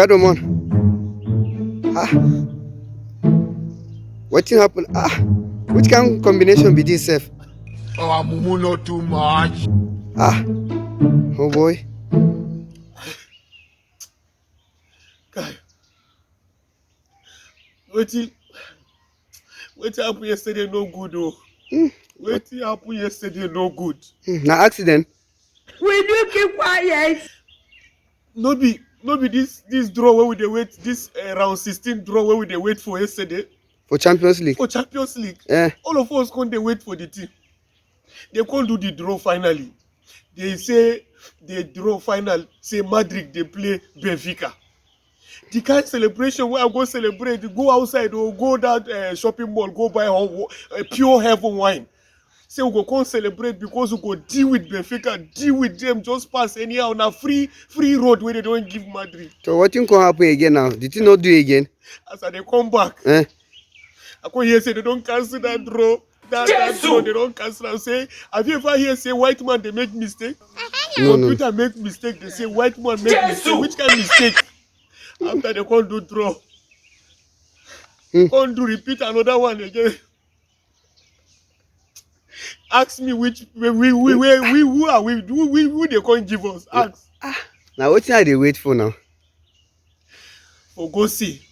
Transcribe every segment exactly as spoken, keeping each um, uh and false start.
Pardon, man. Ah. Wetin happen? Ah. Which kind combination be this, sef? Our mumu not too much. Ah. Oh boy. Guy, wetin wetin happen yesterday no good o. Wetin happen yesterday no good. Hmm, na accident. Will you keep quiet? No be no be this this draw wey we dey wait, this uh, round sixteen draw wey we dey wait for yesterday For Champions League. For Champions League. Eh. All of us come dey wait for the thing. They come do the draw finally. They say the draw final say Madrid dey play Benfica. The kind celebration wey I go celebrate, go outside or go that uh, shopping mall, go buy a, a pure heaven wine. Say we go come celebrate because we go deal with Benfica, deal with them, just pass anyhow. Na free free road wey they don give Madrid. So wetin come happen again now? The thing no do again. As I dey come back, Eh? I come hear say they don cancel that draw. That, that draw, they don cancel am. Say, have you ever hear say white man dey make mistake? No, no. Computer make mistake. They say white man make mistake. Which kind mistake? After they come do draw, Hmm. Come do repeat another one again. Ask me which we we we, we, we who are we who, we who they come give us? Ask. Na wetin I dey wait for now? For go see,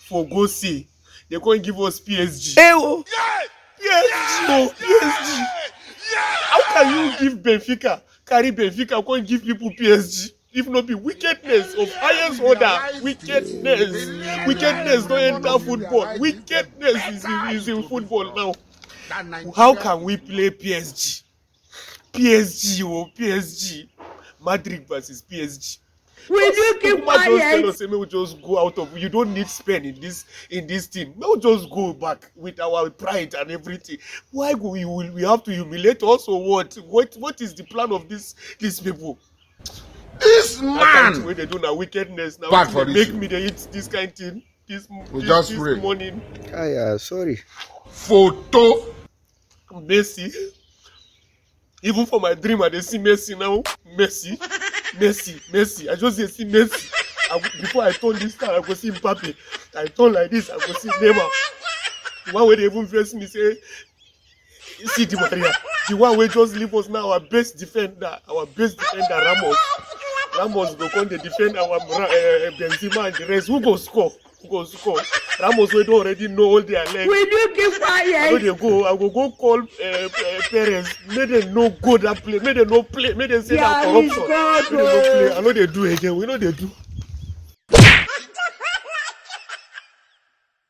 for go see, they come give us P S G. Hey, oh. P S G, oh, P S G. How can you give Benfica, carry Benfica, come give people P S G? If not be wickedness of highest order, wickedness, wickedness don't enter football. Wickedness is in, is in football now. How can we play P S G? P S G, oh, P S G. Madrid versus P S G. Will you keep Puma just tell quiet? Us, say, "May we just go out of. You don't need Spain in this in this team. May we just go back with our pride and everything." Why go we will we have to humiliate us or what? What what is the plan of this these people? This That kind thing man. Wey they do na wickedness now. Bad for They this make me they eat this kind thing. This We this, just this pray. Morning. Ah, yeah, sorry. Photo. Messi. Even for my dream, I dey see Messi now. Messi, Messi, Messi. I just dey see Messi. I, before I turn this time, I go see Mbappe. I turn like this, I go see Neymar. The one wey dey even vex me say, see Di Maria. The one wey just leave us now, our best defender, our best defender Ramos. Ramos go come dey defend our Ra- uh, Benzema and the rest. Who go score? Who go score? Ramos wey don already know all their legs. Will you keep I no quiet? dey go. I go go call uh, uh, parents. Make dem no go that place. Make dem no play. Make dem say na Yeah, he's corruption. God, Make dem no play. oh. I no dey do again. We no dey do.